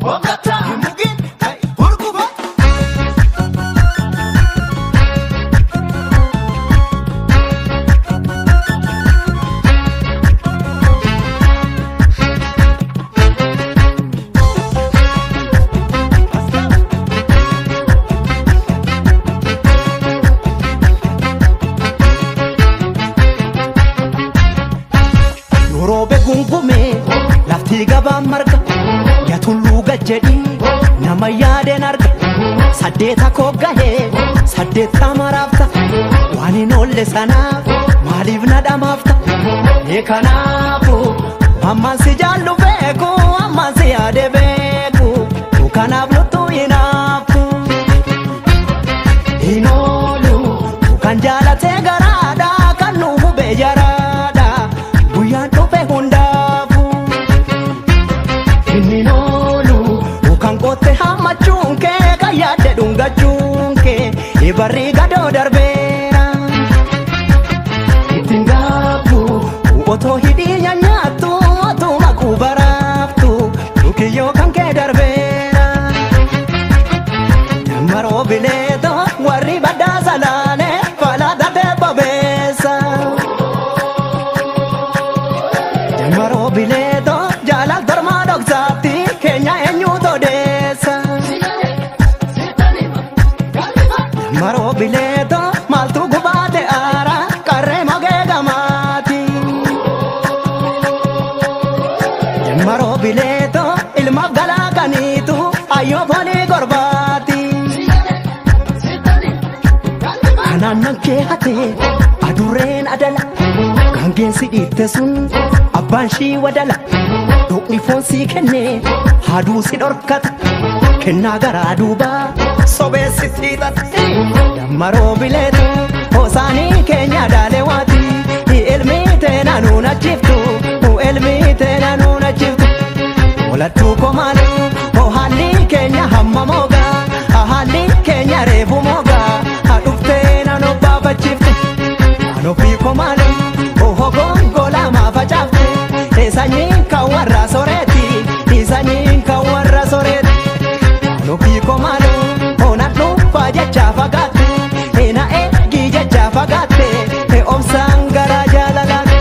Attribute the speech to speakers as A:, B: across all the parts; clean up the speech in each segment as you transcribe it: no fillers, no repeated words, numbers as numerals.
A: Boqotaa hin mugin ka'i hurgufa. Roobe gungume lafti gabaan marga yatulluu gajjedhi nama yaadeen arga saddeeta koo gahee saddeetta maraafta waan hin oolle sanaaf maaliif na dhamaafta mee kanaafu ammaan si jaallu beeku ammaan si yaade beeku kanaaf luttuu hinaaftu hin oolu kan jaalatee garaadha kan nu hubee jaraadha guyyaan dhufe hundaafu inni oolu kan qotte hammachuun kee kan yaadde dhungachuun kee barri gadoo darbeera ittiin gaabbu otoo hidhii nyaattu otoo maquu baraaftu kiyyoo kan kee darbeera maroo bileetoo warri baddaa salaane falaa bobeessa. Maroo bileetoo jaalal tormaa dhoksaatti keenya eenyuutu odeessa. Maroo bileetoo maaltu gubaate aara qarree mogee gamaati. Maroo bileetoo ilmaaf galaa kaniitu ayyoo foonii gorbaati. Kanaan nan kee hatee adurreen adala gaangeen si dhiifte sun abbaan shii wadala dhokni foon sii kennee haaduu si dhorkata kennaa garaa duubaa sobee sitti hidhata. Dammaroo bileetu hoosaanii keenya daalee waati ilmi teena nuun achiftu ilmi teena nuun achiftu olattuu komaalu haalli keenya hamma moogaa haalli keenya reefu moogaa dhuftee na nu baafachifte anofii komaalu gongola maafacaafte sanyiin kan warra soreeti sanyiin kan warra soreeti anofii komaalu na dhuunfaa jecha fagaatte na eegi jecha fagaatte obsaan garaa jaalalaate.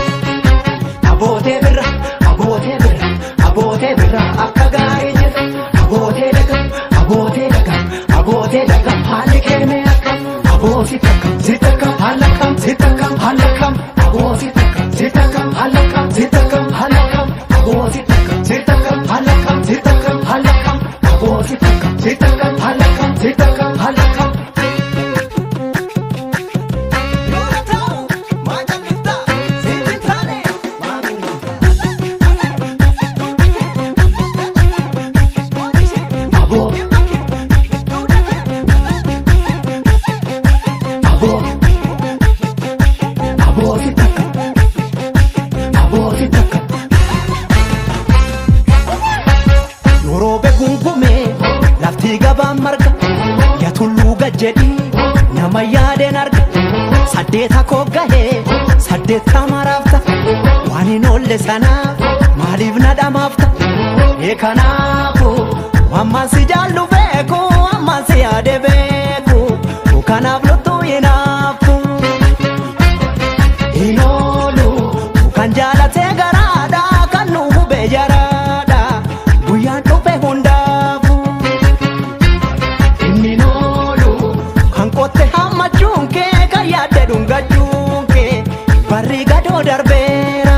A: Abootee birra abootee birra abootee birra akka gaarii jirra abootee dhagam abootee dhagam abootee dhagam haalli keemee akkam abooti takka si takka haala kam si takka haala kam abooti takka si takka haala kam si takka haala kam abooti takka si takka haala kam si takka haala kam abooti takka si takka haala kam si takka haala kam. Roobe gungume lafti gabaan marga yatulluu gajjedhi nama yaadeen arga saddeeta koo gahee saddeetta maraafta waan hin oolle sanaaf maaliif na dhamaafta mee kanaafu ammaan si jaallu beeku ammaan si yaade beeku kanaaf luttuu hinaaftu hin oolu kan jaalatee garaadha kan nu hubee jaraadha guyyaan dhufe hundaafu inni oolu kan qotte hammachuun kee kan yaadde dhungachuun kee barri gadoo darbeera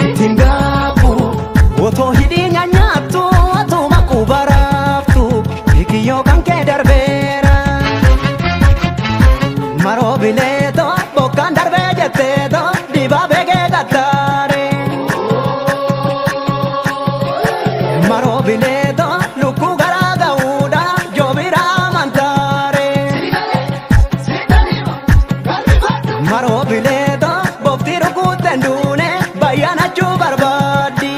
A: ittiin gaabbu otoo hidhii nyaattu otoo maquu baraaftu kiyyoo kan kee darbeera maroo bileetoo bokkaan darbee jetteetoo dibaabee kee qattaare. Maroo bileetoo lukkuu garaa ga'uudha joobira amantaare. Maroo bileetoo bofti rukuteen duune bayyaanachuu barbaaddi.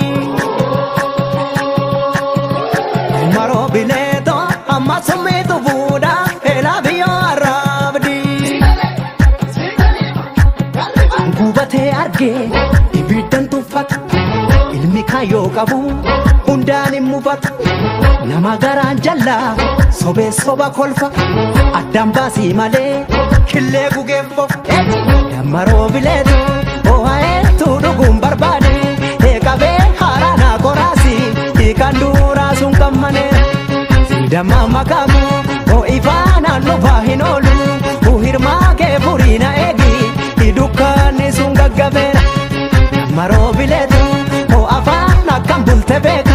A: Maroo bileetoo amma summiitu fuudha eelaa biyyoo arraabdi. Gubatee argee ibiddan tuffata ilmi kaayyoo qabu. Hundaan hin mufatu nama garaan jallaa sobee soba kolfa addaan baasii malee killee gugeen bofa. Dammaroo bileetu oo'aeetu dhuguun barbaade eeqabee haaraanaa koraasi hiikan duraa sun kammaneera. Damma makaamu oo'ifaanaan lufaa hin oolu uhirmaa kee furiina eegi dukkaanni sun gaggabeera. Dammaroo bileetu afaan akkam bulte beeka.